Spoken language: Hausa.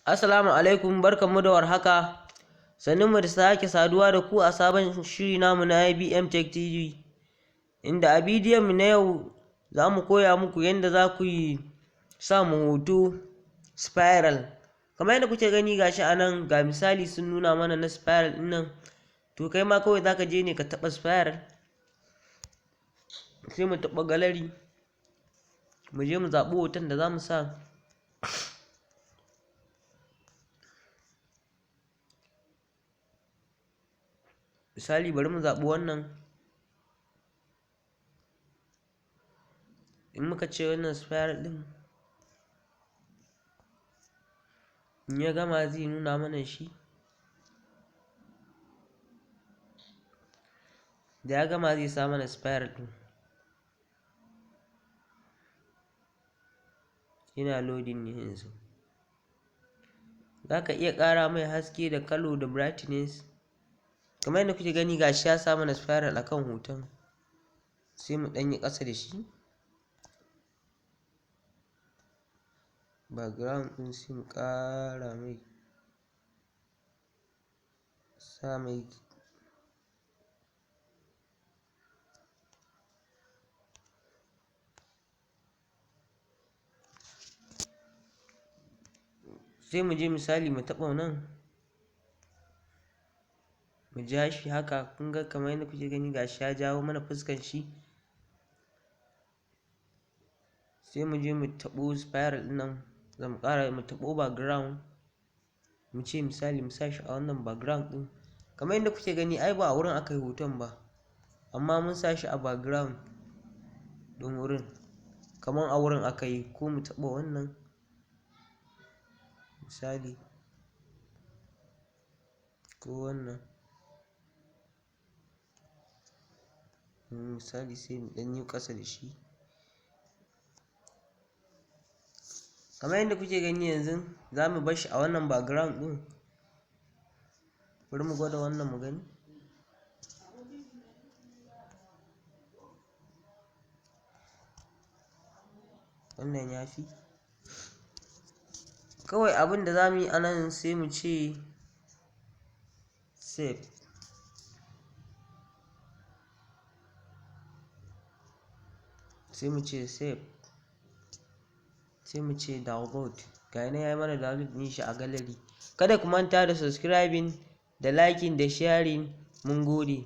Assalamu alaikum, barkanmu da warhaka. Sannunmu da sake saduwa da ku a sabon shiri namu na IBM Tech TV. Inda a bidiyon mu na yau za mu koya muku yadda za ku yi sa hoto spiral. Kamar yadda kuke gani, gashi a nan, ga misali sun nuna mana na spiral ɗin nan. To, kai ma kawai za ka je ne ka taɓa spiral. Sai mu taɓa gallery. Mu je mu zaɓi hoton da za mu sa. Misali, bari mu zaɓi wannan. In muka ce wannan spiral ɗin, in ya gama zai nuna mana shi. Da ya gama zai sa mana spiral ɗin. Yana loading ne yanzu. Za ka iya ƙara mai haske da colour da brightness. Kamar yadda kuke gani, gashi ya sa mana spiral akan hoton. Sai mu ɗan yi ƙasa da shi. Background ɗin sai mu ƙara mai, sa mai. Sai mu je, misali, mu taɓa nan, mu ja shi haka. Kun ga, kamar yadda kuke gani, gashi ya jawo mana fuskan shi. Sai mu je mu taɓo spiral ɗin nan, za mu ƙara mu taɓo background, mu ce misali mu sa shi a wannan background ɗin. Kamar yadda kuke gani, ai ba a wurin aka yi hoton ba, amma mun sa shi a background ɗin wurin kamar a wurin aka yi. Ko mu taɓa wannan, misali, ko wannan, misali, sai mu ɗan yi ƙasa da shi. Kamar yadda kuke gani, yanzu za mu bar shi a wannan background ɗin. Bari mu gwada wannan mu gani. Wannan ya fi. Kawai abin da za mu yi a nan, sai mu ce save. Sai mu ce save, sai mu ce download. Ga nan ya yi mana download ɗin shi a gallery. Kada ku manta da subscribing da liking da sharing. Mun gode.